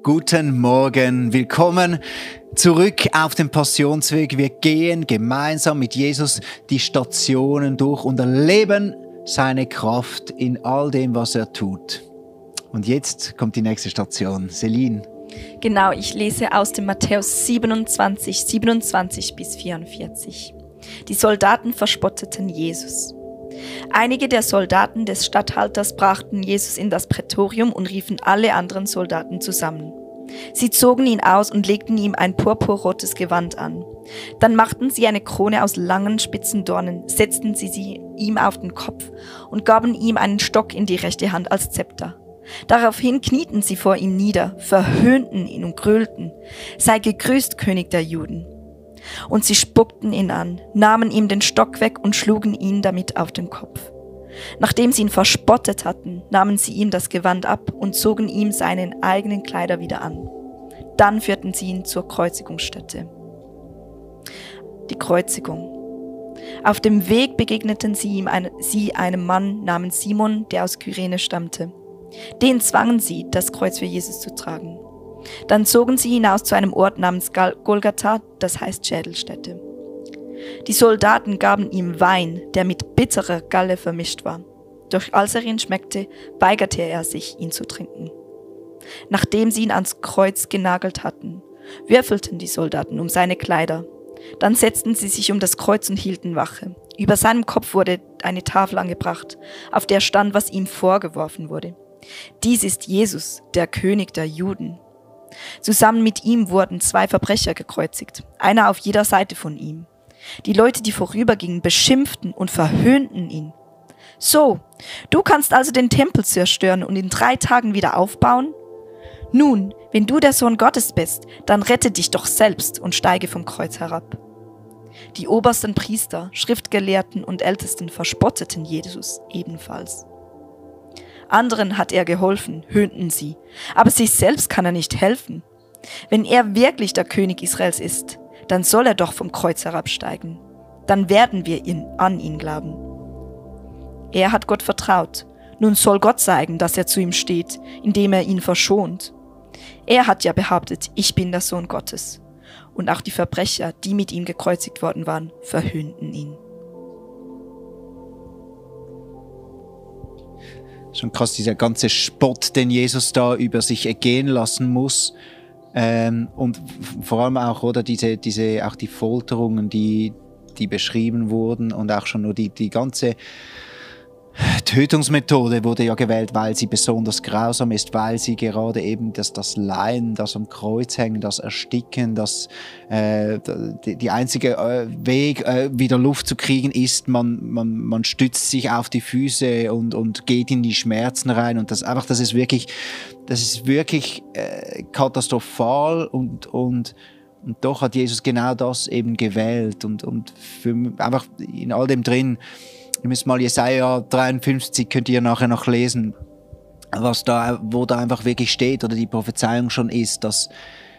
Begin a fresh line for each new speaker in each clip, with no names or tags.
Guten Morgen, willkommen zurück auf dem Passionsweg. Wir gehen gemeinsam mit Jesus die Stationen durch und erleben seine Kraft in all dem, was er tut. Und jetzt kommt die nächste Station. Celine.
Genau, ich lese aus dem Matthäus 27 bis 44. Die Soldaten verspotteten Jesus. Einige der Soldaten des Statthalters brachten Jesus in das Prätorium und riefen alle anderen Soldaten zusammen. Sie zogen ihn aus und legten ihm ein purpurrotes Gewand an. Dann machten sie eine Krone aus langen, spitzen Dornen, setzten sie ihm auf den Kopf und gaben ihm einen Stock in die rechte Hand als Zepter. Daraufhin knieten sie vor ihm nieder, verhöhnten ihn und grölten: „Sei gegrüßt, König der Juden!" Und sie spuckten ihn an, nahmen ihm den Stock weg und schlugen ihn damit auf den Kopf. Nachdem sie ihn verspottet hatten, nahmen sie ihm das Gewand ab und zogen ihm seine eigenen Kleider wieder an. Dann führten sie ihn zur Kreuzigungsstätte. Die Kreuzigung. Auf dem Weg begegneten sie einem Mann namens Simon, der aus Kyrene stammte. Den zwangen sie, das Kreuz für Jesus zu tragen. Dann zogen sie hinaus zu einem Ort namens Golgatha, das heißt Schädelstätte. Die Soldaten gaben ihm Wein, der mit bitterer Galle vermischt war. Doch als er ihn schmeckte, weigerte er sich, ihn zu trinken. Nachdem sie ihn ans Kreuz genagelt hatten, würfelten die Soldaten um seine Kleider. Dann setzten sie sich um das Kreuz und hielten Wache. Über seinem Kopf wurde eine Tafel angebracht, auf der stand, was ihm vorgeworfen wurde: „Dies ist Jesus, der König der Juden." Zusammen mit ihm wurden 2 Verbrecher gekreuzigt, einer auf jeder Seite von ihm. Die Leute, die vorübergingen, beschimpften und verhöhnten ihn. „So, du kannst also den Tempel zerstören und in 3 Tagen wieder aufbauen? Nun, wenn du der Sohn Gottes bist, dann rette dich doch selbst und steige vom Kreuz herab." Die obersten Priester, Schriftgelehrten und Ältesten verspotteten Jesus ebenfalls. Anderen hat er geholfen, höhnten sie, aber sich selbst kann er nicht helfen. Wenn er wirklich der König Israels ist, dann soll er doch vom Kreuz herabsteigen. Dann werden wir an ihn glauben. Er hat Gott vertraut. Nun soll Gott zeigen, dass er zu ihm steht, indem er ihn verschont. Er hat ja behauptet: „Ich bin der Sohn Gottes." Und auch die Verbrecher, die mit ihm gekreuzigt worden waren, verhöhnten ihn.
Schon krass, dieser ganze Spott, den Jesus da über sich ergehen lassen muss. Und vor allem auch, oder, auch die Folterungen, die beschrieben wurden, und auch schon nur die ganze Tötungsmethode wurde ja gewählt, weil sie besonders grausam ist, weil sie gerade eben das Leiden, das am Kreuz hängen, das Ersticken, die einzige Weg, wieder Luft zu kriegen, ist, man stützt sich auf die Füße und geht in die Schmerzen rein, und das ist wirklich katastrophal, und doch hat Jesus genau das eben gewählt, und einfach in all dem drin. Ihr müsst mal Jesaja 53, könnt ihr nachher noch lesen, wo da einfach wirklich steht, oder die Prophezeiung schon ist, dass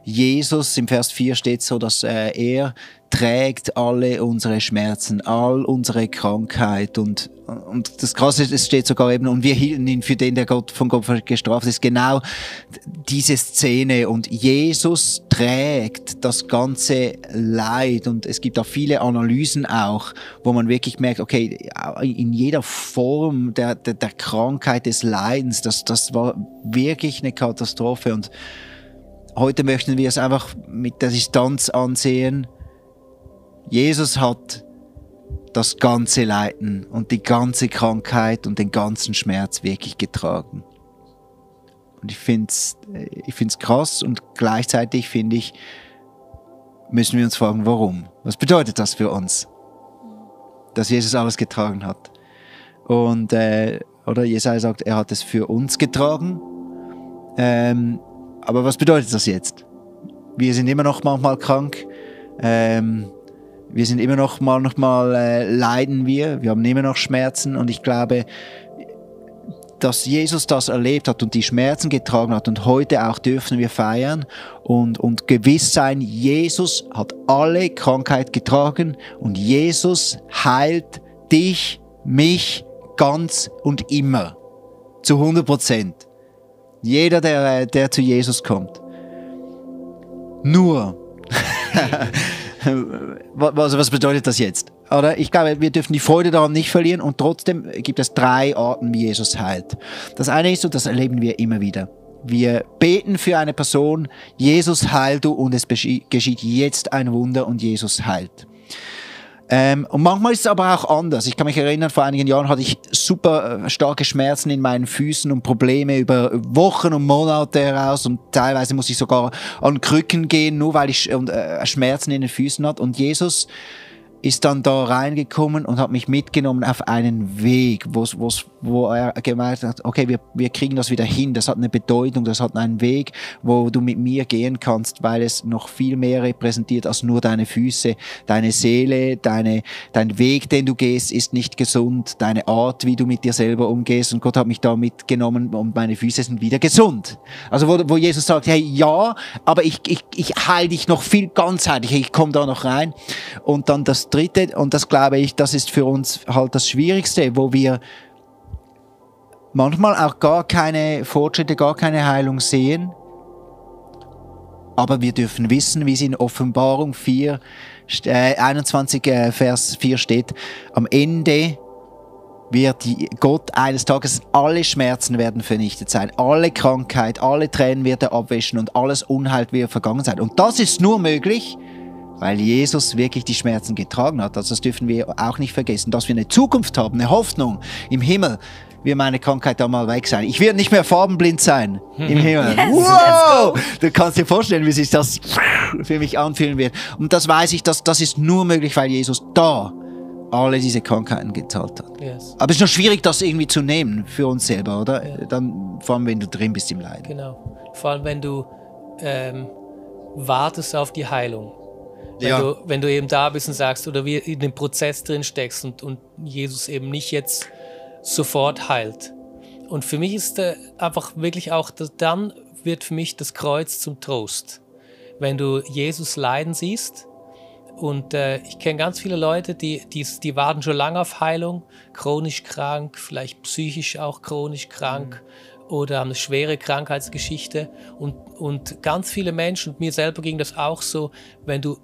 Jesus, im Vers 4 steht so, dass er trägt alle unsere Schmerzen, all unsere Krankheit, und das Krasse ist, es steht sogar eben, und wir hielten ihn für den, der von Gott gestraft ist. Genau diese Szene, und Jesus trägt das ganze Leid, und es gibt auch viele Analysen auch, wo man wirklich merkt, okay, in jeder Form der Krankheit, des Leidens, das war wirklich eine Katastrophe, und heute möchten wir es einfach mit der Distanz ansehen. Jesus hat das ganze Leiden und die ganze Krankheit und den ganzen Schmerz wirklich getragen. Und ich find's krass, und gleichzeitig müssen wir uns fragen, warum? Was bedeutet das für uns? Dass Jesus alles getragen hat. Und, oder Jesaja sagt, er hat es für uns getragen. Aber was bedeutet das jetzt? Wir sind immer noch manchmal krank. Wir sind immer noch manchmal leiden wir haben immer noch Schmerzen, und ich glaube, dass Jesus das erlebt hat und die Schmerzen getragen hat, und heute auch dürfen wir feiern und gewiss sein, Jesus hat alle Krankheit getragen, und Jesus heilt dich, mich ganz und immer, zu 100%. Jeder, der zu Jesus kommt. Nur. Was bedeutet das jetzt? Oder? Ich glaube, wir dürfen die Freude daran nicht verlieren und trotzdem gibt es 3 Arten, wie Jesus heilt. Das eine ist, und das erleben wir immer wieder. Wir beten für eine Person, Jesus heil du, und es geschieht jetzt ein Wunder und Jesus heilt. Und manchmal ist es aber auch anders. Ich kann mich erinnern, vor einigen Jahren hatte ich super starke Schmerzen in meinen Füßen und Probleme über Wochen und Monate heraus und teilweise musste ich sogar an Krücken gehen, nur weil ich Schmerzen in den Füßen hatte. Und Jesus ist dann da reingekommen und hat mich mitgenommen auf einen Weg, wo er gemerkt hat, okay, wir kriegen das wieder hin, das hat eine Bedeutung, das hat einen Weg, wo du mit mir gehen kannst, weil es noch viel mehr repräsentiert als nur deine Füße, deine Seele, dein Weg, den du gehst, ist nicht gesund, deine Art, wie du mit dir selber umgehst, und Gott hat mich da mitgenommen und meine Füße sind wieder gesund. Also wo Jesus sagt, hey, ja, aber ich heile dich noch viel ganzheitlicher, ich komme da noch rein. Und dann das Dritte, und das glaube ich, das ist für uns halt das Schwierigste, wo wir manchmal auch gar keine Fortschritte, gar keine Heilung sehen. Aber wir dürfen wissen, wie es in Offenbarung 21 Vers 4 steht, am Ende wird Gott eines Tages, alle Schmerzen werden vernichtet sein, alle Krankheit, alle Tränen wird er abwischen und alles Unheil wird vergangen sein. Und das ist nur möglich, weil Jesus wirklich die Schmerzen getragen hat. Also das dürfen wir auch nicht vergessen, dass wir eine Zukunft haben, eine Hoffnung im Himmel. Wird meine Krankheit da mal weg sein. Ich werde nicht mehr farbenblind sein im Himmel.
Yes,
wow! Du kannst dir vorstellen, wie sich das für mich anfühlen wird. Und das weiß ich, das ist nur möglich, weil Jesus da alle diese Krankheiten gezahlt hat.
Yes.
Aber es ist noch schwierig, das irgendwie zu nehmen für uns selber, oder? Ja. Dann, vor allem, wenn du drin bist im Leiden.
Genau. Vor allem, wenn du wartest auf die Heilung. Wenn du eben da bist und sagst, oder wie in dem Prozess drin steckst und Jesus eben nicht jetzt sofort heilt. Und für mich ist einfach wirklich auch, dann wird für mich das Kreuz zum Trost. Wenn du Jesus leiden siehst, und ich kenne ganz viele Leute, die warten schon lange auf Heilung, chronisch krank, vielleicht psychisch auch chronisch krank, oder haben eine schwere Krankheitsgeschichte. Und ganz viele Menschen, und mir selber ging das auch so, wenn du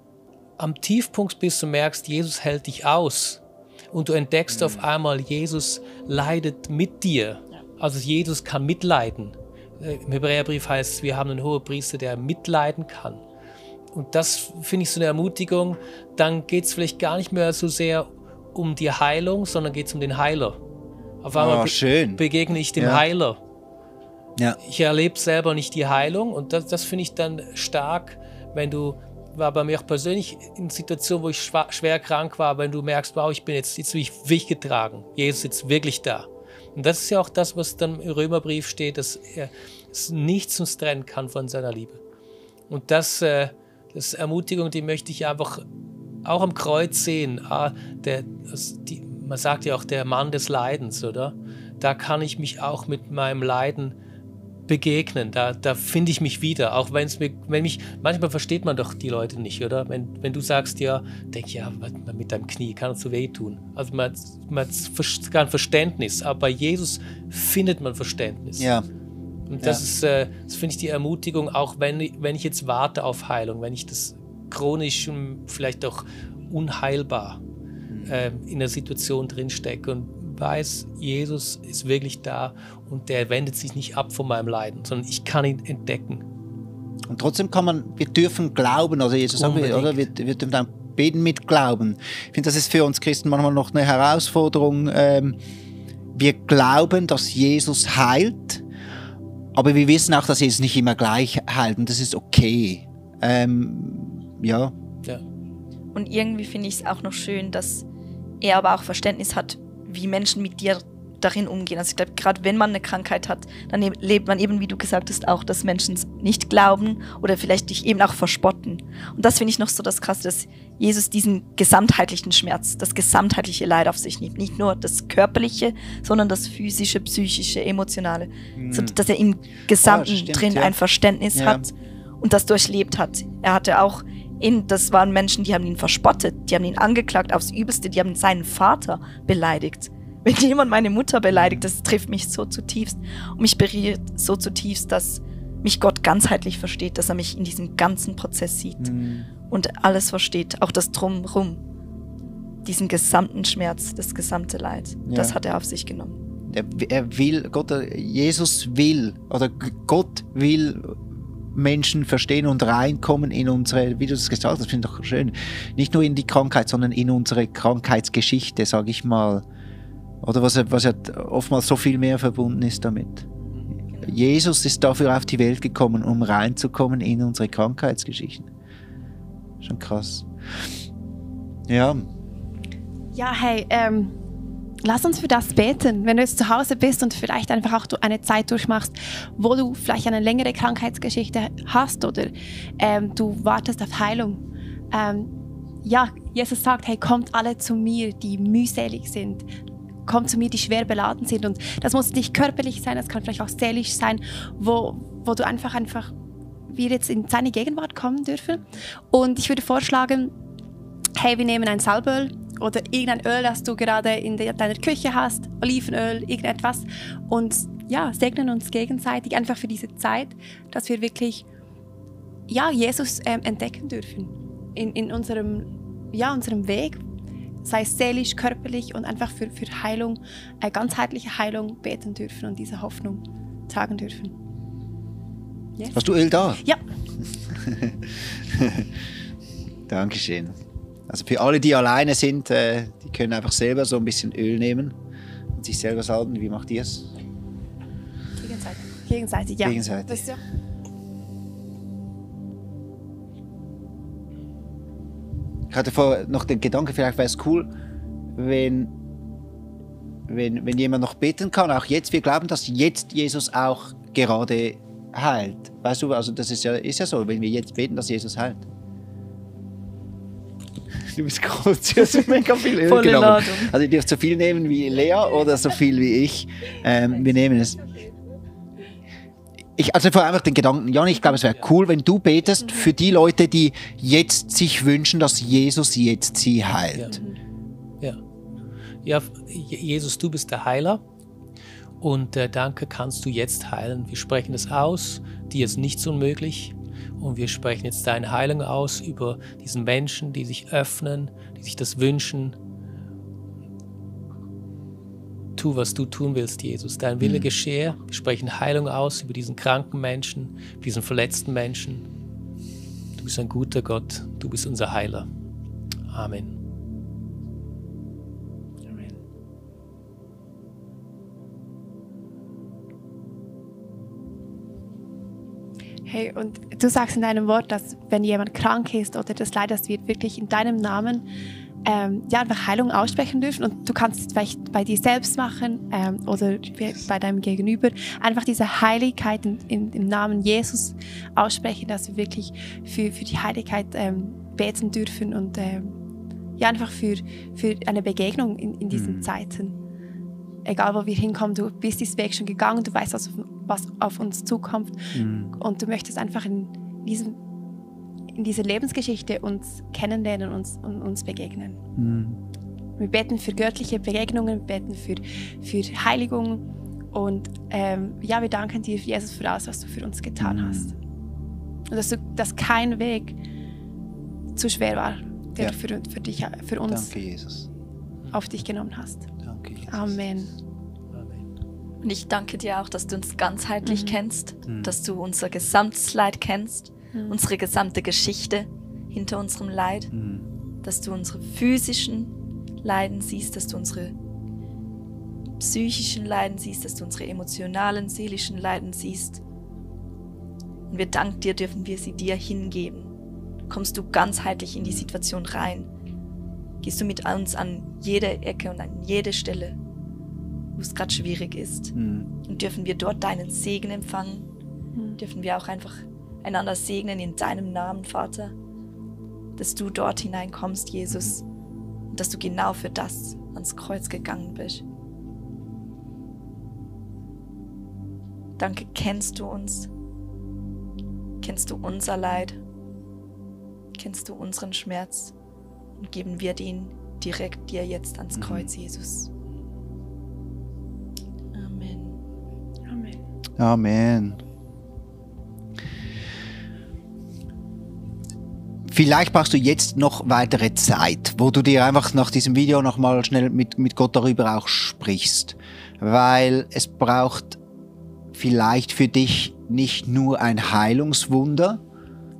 am Tiefpunkt bist und merkst, Jesus hält dich aus und du entdeckst auf einmal, Jesus leidet mit dir. Also Jesus kann mitleiden. Im Hebräerbrief heißt es, wir haben einen Hohepriester, der mitleiden kann. Und das finde ich so eine Ermutigung. Dann geht es vielleicht gar nicht mehr so sehr um die Heilung, sondern geht es um den Heiler. Auf einmal begegne ich dem Heiler. Ja. Ich erlebe selber nicht die Heilung und das finde ich dann stark, wenn du, war bei mir auch persönlich in Situationen, wo ich schwer krank war, wenn du merkst, wow, ich bin jetzt bin ich getragen. Jesus ist jetzt wirklich da. Und das ist ja auch das, was dann im Römerbrief steht, dass nichts uns trennen kann von seiner Liebe. Und das ist Ermutigung, die möchte ich einfach auch am Kreuz sehen. Man sagt ja auch der Mann des Leidens, oder? Da kann ich mich auch mit meinem Leiden begegnen, da finde ich mich wieder, auch manchmal versteht man doch die Leute nicht, oder? Wenn du sagst, ja, denk ja, mit deinem Knie kann es so wehtun. Also man hat kein Verständnis, aber bei Jesus findet man Verständnis. Ja. Und das finde ich die Ermutigung, auch wenn ich jetzt warte auf Heilung, wenn ich das chronisch und vielleicht auch unheilbar in der Situation drinstecke und weiß, Jesus ist wirklich da und der wendet sich nicht ab von meinem Leiden, sondern ich kann ihn entdecken.
Und trotzdem wir dürfen glauben, also Jesus sagt, oder? Wir dürfen dann beten mit Glauben. Ich finde, das ist für uns Christen manchmal noch eine Herausforderung. Wir glauben, dass Jesus heilt, aber wir wissen auch, dass Jesus nicht immer gleich heilt und das ist okay. Ja.
Und irgendwie finde ich es auch noch schön, dass er aber auch Verständnis hat, wie Menschen mit dir darin umgehen. Also ich glaube, gerade wenn man eine Krankheit hat, dann lebt man eben, wie du gesagt hast, auch, dass Menschen es nicht glauben oder vielleicht dich eben auch verspotten. Und das finde ich noch so das Krasse, dass Jesus diesen gesamtheitlichen Schmerz, das gesamtheitliche Leid auf sich nimmt. Nicht nur das Körperliche, sondern das physische, psychische, emotionale. So, dass er im Gesamten drin ein Verständnis hat und das durchlebt hat. Er hatte auch das waren Menschen, die haben ihn verspottet, die haben ihn angeklagt aufs Übelste, die haben seinen Vater beleidigt. Wenn jemand meine Mutter beleidigt, das trifft mich so zutiefst und mich berührt so zutiefst, dass mich Gott ganzheitlich versteht, dass er mich in diesem ganzen Prozess sieht und alles versteht, auch das Drumherum, diesen gesamten Schmerz, das gesamte Leid, das hat er auf sich genommen.
Er will, Jesus will, oder Gott will Menschen verstehen und reinkommen in unsere, wie du es gesagt hast, finde ich doch schön, nicht nur in die Krankheit, sondern in unsere Krankheitsgeschichte, sage ich mal. Oder was ja oftmals so viel mehr verbunden ist damit. Jesus ist dafür auf die Welt gekommen, um reinzukommen in unsere Krankheitsgeschichten. Schon krass. Ja.
Ja, hey, lass uns für das beten. Wenn du jetzt zu Hause bist und vielleicht einfach auch eine Zeit durchmachst, wo du vielleicht eine längere Krankheitsgeschichte hast oder du wartest auf Heilung. Ja, Jesus sagt, hey, kommt alle zu mir, die mühselig sind. Kommt zu mir, die schwer beladen sind. Und das muss nicht körperlich sein, das kann vielleicht auch seelisch sein, wo du einfach wir jetzt in seine Gegenwart kommen dürfen. Und ich würde vorschlagen, hey, wir nehmen ein Salböl oder irgendein Öl, das du gerade in deiner Küche hast, Olivenöl, irgendetwas, und ja, segnen uns gegenseitig einfach für diese Zeit, dass wir wirklich Jesus entdecken dürfen in unserem Weg, sei es seelisch, körperlich, und einfach für Heilung, ganzheitliche Heilung beten dürfen und diese Hoffnung tragen dürfen. Yes.
Hast du Öl da?
Ja.
Dankeschön. Also für alle, die alleine sind, die können einfach selber so ein bisschen Öl nehmen und sich selber salben. Wie macht ihr es?
Gegenseitig, ja.
Gegenseitig.
Das, ja.
Ich hatte vorher noch den Gedanken, vielleicht wäre es cool, wenn jemand noch beten kann, auch jetzt. Wir glauben, dass jetzt Jesus auch gerade heilt. Weißt du, also das ist ja so, wenn wir jetzt beten, dass Jesus heilt. Du bist kurz, du hast mega viel Öl
Volle
genommen.
Ladung.
Also ihr dürft so viel nehmen wie Lea oder so viel wie ich. Wir nehmen es. Also vor einfach den Gedanken, Jan, ich glaube, es wäre cool, wenn du betest für die Leute, die jetzt sich wünschen, dass Jesus jetzt sie heilt.
Ja, Jesus, du bist der Heiler. Und danke, kannst du jetzt heilen. Wir sprechen es aus, dir ist nichts unmöglich. Und wir sprechen jetzt deine Heilung aus über diesen Menschen, die sich öffnen, die sich das wünschen. Tu, was du tun willst, Jesus. Dein Wille geschehe. Wir sprechen Heilung aus über diesen kranken Menschen, diesen verletzten Menschen. Du bist ein guter Gott. Du bist unser Heiler. Amen.
Hey, und du sagst in deinem Wort, dass wenn jemand krank ist oder das Leid, dass wir wirklich in deinem Namen einfach Heilung aussprechen dürfen. Und du kannst es vielleicht bei dir selbst machen oder bei deinem Gegenüber. Einfach diese Heiligkeit im Namen Jesus aussprechen, dass wir wirklich für die Heiligkeit beten dürfen und einfach für eine Begegnung in diesen Zeiten. Egal, wo wir hinkommen, du bist diesen Weg schon gegangen, du weißt, was auf uns zukommt. Und du möchtest einfach in dieser Lebensgeschichte uns kennenlernen und uns begegnen. Wir beten für göttliche Begegnungen, wir beten für Heiligung und wir danken dir, Jesus, für alles, was du für uns getan hast. Und dass kein Weg zu schwer war, der du für uns
Danke, Jesus.
auf dich genommen hast.
Danke, Jesus.
Amen.
Und ich danke dir auch, dass du uns ganzheitlich kennst, dass du unser gesamtes Leid kennst, unsere gesamte Geschichte hinter unserem Leid, dass du unsere physischen Leiden siehst, dass du unsere psychischen Leiden siehst, dass du unsere emotionalen, seelischen Leiden siehst. Und wir danken dir, dürfen wir sie dir hingeben. Kommst du ganzheitlich in die Situation rein? Gehst du mit uns an jede Ecke und an jede Stelle, wo es gerade schwierig ist? Und dürfen wir dort deinen Segen empfangen? Dürfen wir auch einfach einander segnen in deinem Namen, Vater? Dass du dort hineinkommst, Jesus, und dass du genau für das ans Kreuz gegangen bist. Danke, kennst du uns? Kennst du unser Leid? Kennst du unseren Schmerz? Und geben wir den direkt dir jetzt ans Kreuz, Jesus.
Amen. Vielleicht brauchst du jetzt noch weitere Zeit, wo du dir einfach nach diesem Video nochmal schnell mit Gott darüber auch sprichst. Weil es braucht vielleicht für dich nicht nur ein Heilungswunder,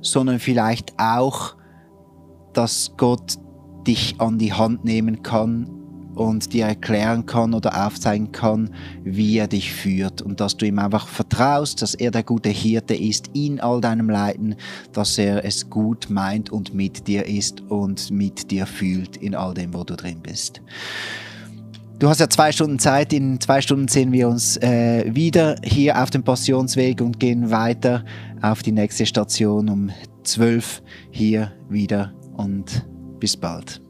sondern vielleicht auch, dass Gott dich an die Hand nehmen kann und dir erklären kann oder aufzeigen kann, wie er dich führt und dass du ihm einfach vertraust, dass er der gute Hirte ist in all deinem Leiden, dass er es gut meint und mit dir ist und mit dir fühlt in all dem, wo du drin bist. Du hast ja 2 Stunden Zeit, in 2 Stunden sehen wir uns wieder hier auf dem Passionsweg und gehen weiter auf die nächste Station um 12 hier wieder und bis bald.